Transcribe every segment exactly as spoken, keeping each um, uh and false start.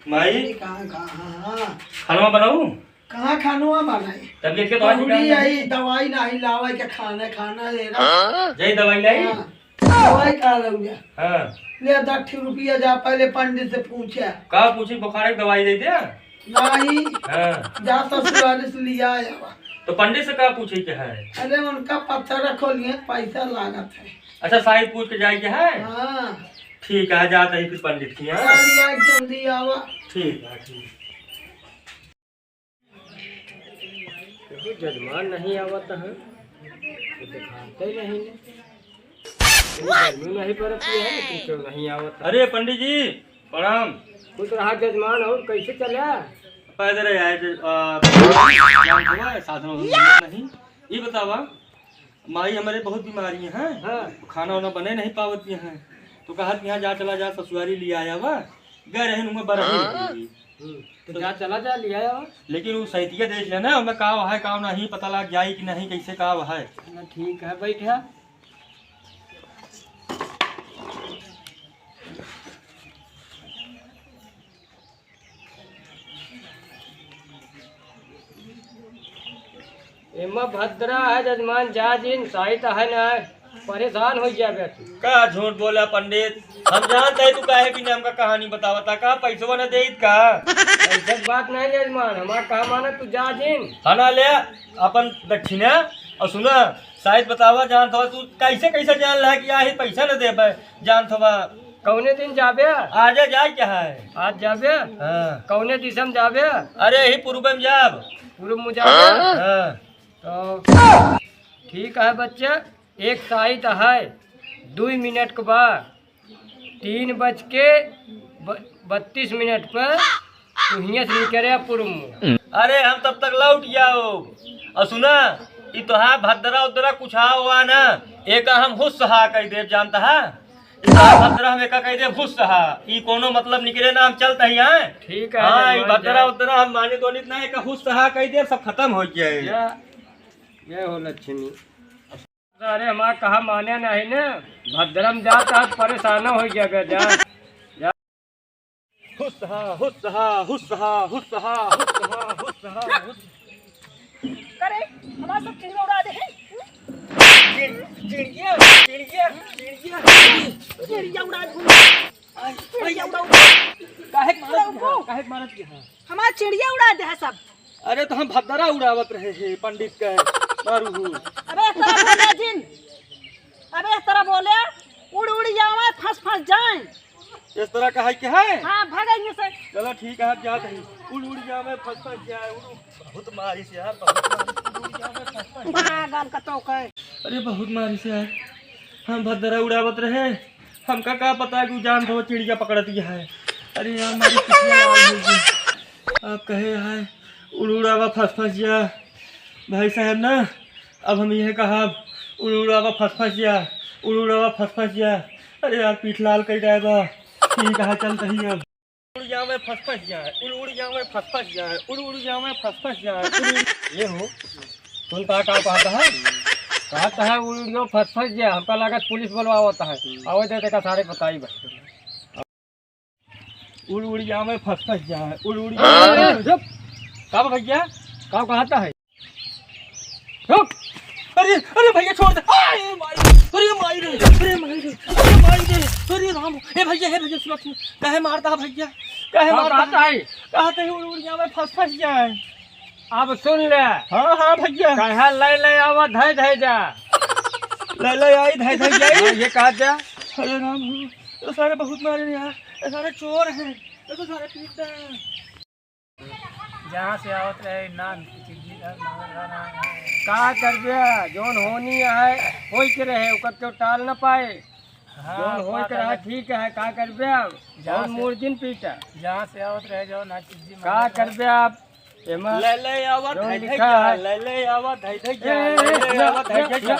माई, कहाँ, कहाँ, हाँ, हाँ। खानवा बनाऊ? कहाँ खानवा बनाई? तबीयत के तो आज बहुरी नहीं आई, दवाई नहीं लावे के खाने, खाना ले रहा। जाई दवाई लाई? हाँ। दवाई का लउया? हाँ। ले दस ठे रुपया, जा पहले पंडित से पूछे। का पूछी? बुखार के दवाई दे दे। नहीं। हाँ। जा ससुराल से लिया आवा। तो पंडित से का पूछे के है? अरे उनका पत्थर रखो लिए पैसा लागत है। अच्छा, साइड पूछ के जाए के है? हाँ। ठीक है, जात ही फिर पंडित के यहाँ। जल्दी आ, जल्दी आवा। ठीक है, ठीक। देखो, जजमान नहीं आवत है, तो दिखाते नहीं। गर्मी नहीं पड़ती है, लेकिन क्यों नहीं आवत है? अरे पंडित जी, प्रणाम। खुश रहा जजमान, और कैसे चला? पैदल ही आए थे, आ, जान तो है, साधन वाधन मिलत नहीं। ये बतावा, माई हमारे बहुत बीमारी हैं, हाँ। खाना वाना बने नहीं पावत हैं, तो कहत यहाँ जा, चला जा, ससुरारी लिया आवा। गए रहे नुमा बरही। हम्म, तो जा, चला जा, लिया आवा। लेकिन वो सैतिया देख लेना, ओमे का है, का नहीं, पता लग जाई कि नहीं, कैसे का है। ना, ठीक है, बैठा। एमा भद्रा है जजमान, जा जिन, साइत है ना, परेशान हो गया बे तू। का झूठ बोला पंडित, हम जानत है तू काहे बिना हमका कहानी बतावता, का पैसवा न देत का? ऐसा बात नहीं जजमान, हमार कहा माना तू जा जिन। खाना ले अपन दक्षिणा और सुना, साइत बतावा जानत हो तू कैसे, कैसे जान ला कि यही पैसा न देबे, जानत हवा। कौने दिन जाबे? आजे जाए के है। आज जाबे? हाँ। कौने दिशा में जाबे? अरे, यही पूर्व में जाब। पूर्व में जाबे? हाँ। तो ठीक है बच्चा, एक साइत है, दुई मिनट के बाद तीन बज के ब-, बत्तीस मिनट पर तू हियां से निकरे पूर्व में। अरे, हम तब तक लौट जाओ। और सुना, ई तोहार भद्रा उद्रा कुछ हुआ ना, एक हम हुस्स हा कह देब, जानत है? ई तोहार भद्रा हम एका कह देब हुस्स हा। ई कोनो मतलब निकरे ना, हम चलत ही हैं। ठीक है, हाँ, ई जजमान, भद्रा जा। उद्रा हम माने दोनित ना, एका हुस्स हा कह देब, सब खत्म हो जाए। जा, ये हो लक्ष्मी। अरे हमार कहा माने नहीं ना, भद्रम जात आज परेशान हो गया बे, जा, जा। हुस्स हा, हुस्स हा, हुस्स हा, हुस्स हा, हुस्स हा, हुस्स हा, हुस्स। करे, हमार सब चिड़िया उड़ा दे है। चिड़-, चिड़िया, चिड़िया, चिड़िया। चिड़िया उड़ा दे। चिड़िया उड़ा दे। काहे के मारत उड़ा दे। है? काहे के मारत है? हमार चिड़िया उड़ा दे है सब। अरे तो हम भद्रा उड़ावत रहे हैं पंडित के मारू हूँ। अबे इस तरह बोले जिन, अबे इस तरह बोले, उड़ उड़ जावे, फंस फंस जाए। इस तरह का है कि है? हाँ, भागेंगे से। चलो ठीक है, आप जाते हैं। उड़ उड़ जावे, फंस फंस जाए, उड़ उड़। बहुत मारी से यार, बहुत मारी से, उड़ उड़ जावे, फंस फंस जाए। हाँ, गाल का तो कहे। अरे बहुत मारी से यार, हम भद्रा उड़ावत रहे, हमका का पता है कि उ जान दो चिड़िया पकड़ती है। अरे यार, हमारी किस्मत लाल हो गई। आप कहे है, उड़ उड़ावा फंस फंस जा। भाई साहब ना, अब हम यह कहा, उड़ उड़ावा फंस फंस जा, उड़ उड़ावा फंस फंस जा। अरे यार, पीठ लाल कर जाए बा। ठीक है, चलत ही अब। उड़ जावे फसफस जाए, उड़ उड़ जावे फसफस जाए, उड़ उड़ जावे फसफस जाए, उड़ उड़। ये हो, सुनता का कहता है? कहता है, "उड़ उड़ जाओ फसफस जाए।" हमका लागत पुलिस बुलवावत है। आवे दे, देखा सारे बताई बस। उड़ उड़ जावे फसफस जाए, उड़ उड़ जावे। चुप। का भैया? का कहता है? रुक। अरे, अरे भैया छोड़ दे। अरे माई, अरे माई रे, अरे माई रे, अरे माई रे, अरे राम, हे भैया, हे भैया, सुना, सुना, काहे मारता है भैया? काहे का मारता कहता है? है? कहते हैं उड़ उड़ जावे, फंस फंस जाए। अब सुन ले। हाँ, हाँ भैया। कहा ले ले आवा, धै धै जा। ले ले आई, धै धै जाई। हाँ, ये कहा जा। अरे राम, ये तो सारे बहुत मारे यार, ये सारे चोर हैं, ये तो सारे पीटते हैं। जहाँ से आवत रहे, नाम की चिट्ठी था, मगर ना, ना, ना। का करबे, जौन होनी है, होई के रहे, ओकर केहू टाल न पाए। हाँ, जौन होई का के रहा, करबे? ठीक है, का करबे? जहाँ जौन से, मूड़ दिन पीटा। जहाँ से आवत रहे, जौन ना चिट्ठी का मगर करबे आप? एमा ले ले आवत जौन है, लिखा धैया, है। ले ले आवत है, धैया, ए, ए, ले ले या, आवत है, या, धैया। या।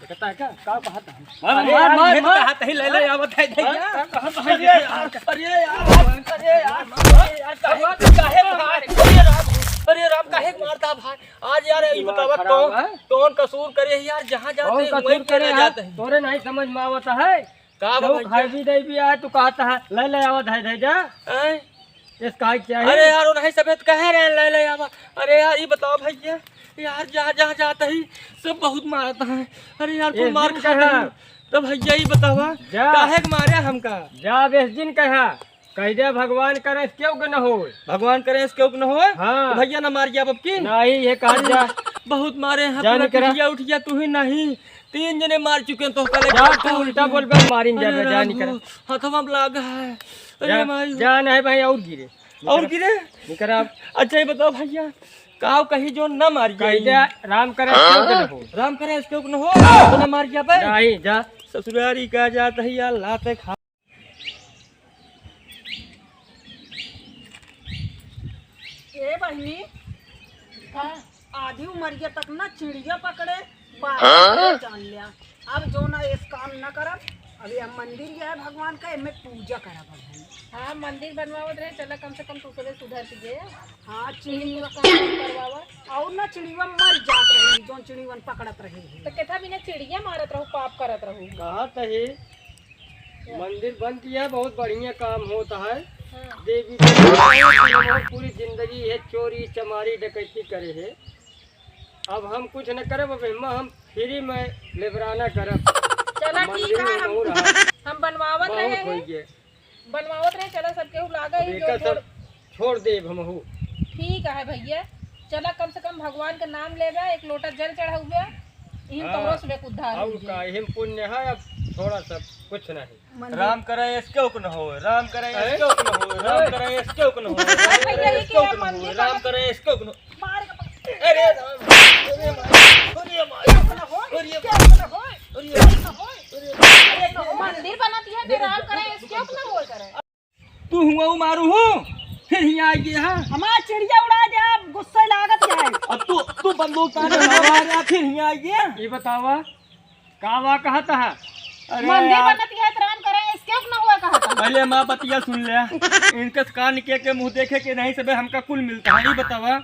देखता है क्या? का कहता है? मार, अरे मार, यार, मार, ये तो मार। कहता ही ले ले आवत है, धैया। हाँ, का कहता है? अरे यार, अरे यार, अरे यार, अरे यार, काहे, काहे मार? अरे राम, अरे राम, काहे मारता भाई? आज यार, ये दिमाग बतावा, खराब कौन, है। कौन कसूर करे है यार, जहाँ जाते कौन हैं, कसूर वहीं करे चला है? जाते हैं। तोरे नहीं समझ में आवता है। का बा तो भैया? खाई भी दे भी आए, तू कहत है, ले ले आवा, धै धै जा। आय? इस का क्या है? अरे यार, वो नहीं सफेद कहे रहे, ले ले आवा। अरे यार, ये बताओ भैया, यार, जा, जा, जात ही सब बहुत मारत है। अरे यार, कुल एक मार दिन खा कहा। गई। तो भैया, ये बतावा, जा। काहे के मारे हमका? जा, बेस दिन कहा। कह दे, भगवान करे, केहू के न होए। भगवान करे, केहू के न होए? हाँ। तो भैया, ना मार गया अब की? नहीं, ये कहा अरे, जा। बहुत मारे हैं, जा पूरा निकरा। पिटिया उठिया, तू ही नहीं। तीन जने मार चुके हैं, तो पहले जा, तू उल्टा बोल बे, मारिन जा, अरे जा, राम निकरा। हो, हथवा में लाग है। अरे जा, माई। जा, नहीं भाई, और गिरे। और निकरा। गिरे? निकरा। अच्छा, ये बताओ भैया, काव कहीं जो ना मार कह गई? दे, राम करे, हाँ? केहू के न हो। राम करे, केहू के न हो। तो ना मार गया बे? नहीं, जा। ससुरारी का जात है यार, लाते खा। ए बहिनी, हाँ। आधी उमरिया तक ना चिड़िया पकड़े, बाहर हाँ? जान लिया। अब जो ना इस काम न करब, अभी हम मंदिर गया है भगवान का, एमे पूजा करब अब हम। हाँ, मंदिर बनवावत रहे, चला कम से कम तू सबे सुधर के गए। हाँ, चिड़िया काम करवावा। और ना चिड़िया मर जात रही, जो चिड़ियन पकड़त रहे हैं। तो केथा बिना चिड़िया मारत रहू, पाप करत रहू। कहा तही मंदिर बन गया, बहुत बढ़िया काम होता है। हाँ। देवी देवता पूरी जिंदगी है चोरी चमारी डकैती करे है। अब हम कुछ न करब, अब हम, हम फ्री में लेबराना करब। चला मंदिर ठीक है, में हम, हो रहा है। हम बनवावत बहुत रहे हो हैं। गया। बनवावत रहे, चला सब केहू लागा अब ही एका जो सब छोड़ देब हमहू। ठीक है भैया, चला कम से कम भगवान का नाम लेबे, एक लोटा जल चढ़ाउबे, इहिन हाँ। तोहरो से एक उद्धार और हो जाए। का, इहिन पुण्य है, अब थोड़ा सा कुछ नहीं। मंदिर। राम करे इसके उक न हो, राम करे हैं? इसके उक न हो, राम हैं? करे इसके उक न हो, अरे राम भैया, करे ये इसके क्या उक न हो, मंदिर राम बना- करे इसके उक न हो। मार के पकड़। अरे राम, अरे माई, अरे माई, अरे माई, अरे माई, अरे माई। मंदिर बनत है, तो राम करे इसके उक न हो करे। तू हुआ मारू हो, फिर हियाँ आ गया, हाँ? हमार चिड़िया उड़ा दे, अब गुस्सा लागत क्या है? अब तू, तू बंदूक ताने मारा, फिर हियाँ आ गया। ये बतावा, का वा कहत है? अरे मंदिर यार। बनत है, तो राम करे, इसके ना हुआ कहत है। पहले माँ बतिया सुन ले। इनके कान के, के मुँह देखे के नहीं सबे हमका कुल मिलता है। ये बतावा,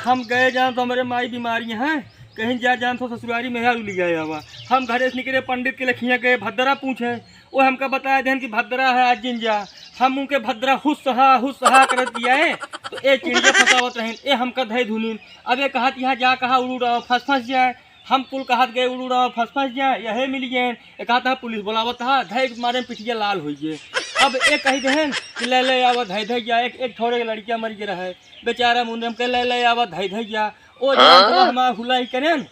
हम गए जान तो हमरे माई बीमारी हैं, कहीं जा जान तो ससुरारी में यार लिया आवा। हम घरे से निकले, पंडित के लखिया गए, भद्रा पूछे, वो हमका बताए देन कि भद्रा है, आज जिन जा। हम उनके भद्रा हुस्सहा, हुस्सहा करत दिया है, तो ए चिड़िया फंसावत रहेन, ए हमका धई धुनिन। अब ये कहत यहाँ जा कहा उड़ू रहा, फंस, फंस जाए। हम कुल कहत गए उड़ू रहा, फंस, फंस जाए, यहे मिल गए। ए कहत है पुलिस बुलावत है, धई के मारे में पिठिया लाल होई गए। अब ए कही देहन कि ले, ले आवा, धई, धई जाए, एक, एक ठौरे के लड़किया मर गए रहे, बेचारा मुंडे हम के ले, ले आवा, धई, धई जा। ओ जान तो हमार हुलाई करेन,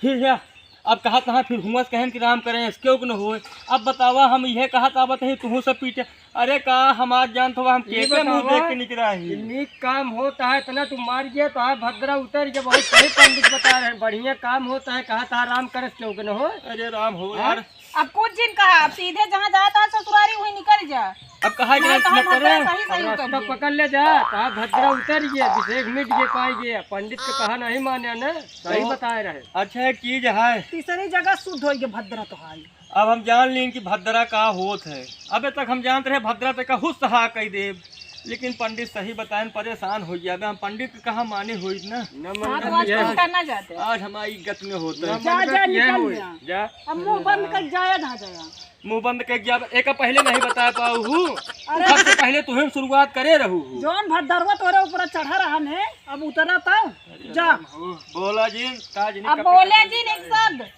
फिर या अब कहा तहाँ फिर हुआँ से कहेन कि राम करें, इसके उक न होए। अब बतावा, हम इहे कहत आवत ही, तुहूँ सब पीटे। अरे का हमार जान तो हम ये के, के मुँह बतावा, देख के निकरा ही? कि नीक काम होता है, इतना तू मार गया तो है, भद्रा उतर गया, बहुत सही पंडित बता रहे हैं, बढ़िया काम होता है, कहा था राम करे, इसके उक न होए। अरे राम हो हाँ? यार। अब कुछ जिन कहा, अब सीधे जहाँ जाता है ससुरारी, वहीं निकल जा। अब कहा ना जाए, तो हम न करे। भद्रा सही, सही अब उतर रास्ता गए। पकड़ ले जा, कहा भद्रा उतर गया, अभिषेक मिट गए, पाई गया, पंडित के कहा नहीं माने ना, सही तो बताए रहे। अच्छा, एक चीज है। तीसरी जगह शुद्ध होई के भद्रा तो हाई। अब हम जान लीन कि भद्रा का होत है। अबे तक हम जानत रहे भद्रा तक का हुस्सहा कई देब, लेकिन पंडित सही बताएन, परेशान हो गया। अबे हम पंडित के कहाँ माने होई ना। न मन हाँ, तो कर आज दिया। पक्का ना जाते। आज हमारी इज्जत में होता है। न जा, मन जा, कर दिया निकल होई। जा। जा। अब मुँह बंद कर जाया, ना जाया। मुँह बंद कर गया, एका पहले नहीं बता पाऊ हूँ। अरे। सबसे पहले तुहन शुरुआत करे रहू हूँ। जौन भद्रवा तोरे ऊपर चढ़ा रहा ने, अब उतरा तो अरे जा। राम हो। बोला जिन, का जिन अब कब बोले तक जिन एक शब्द।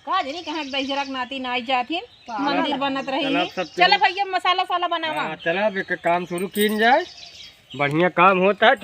का जनी कहाँ के दहिजरा के नाती ना आई जात हिन, पागल। मंदिर बनत रही। चला, अब सब चला चलो। भैया, मसाला साला बनावा। हाँ, चला, अब एक काम शुरू कीन जाए, बढ़िया काम होता है।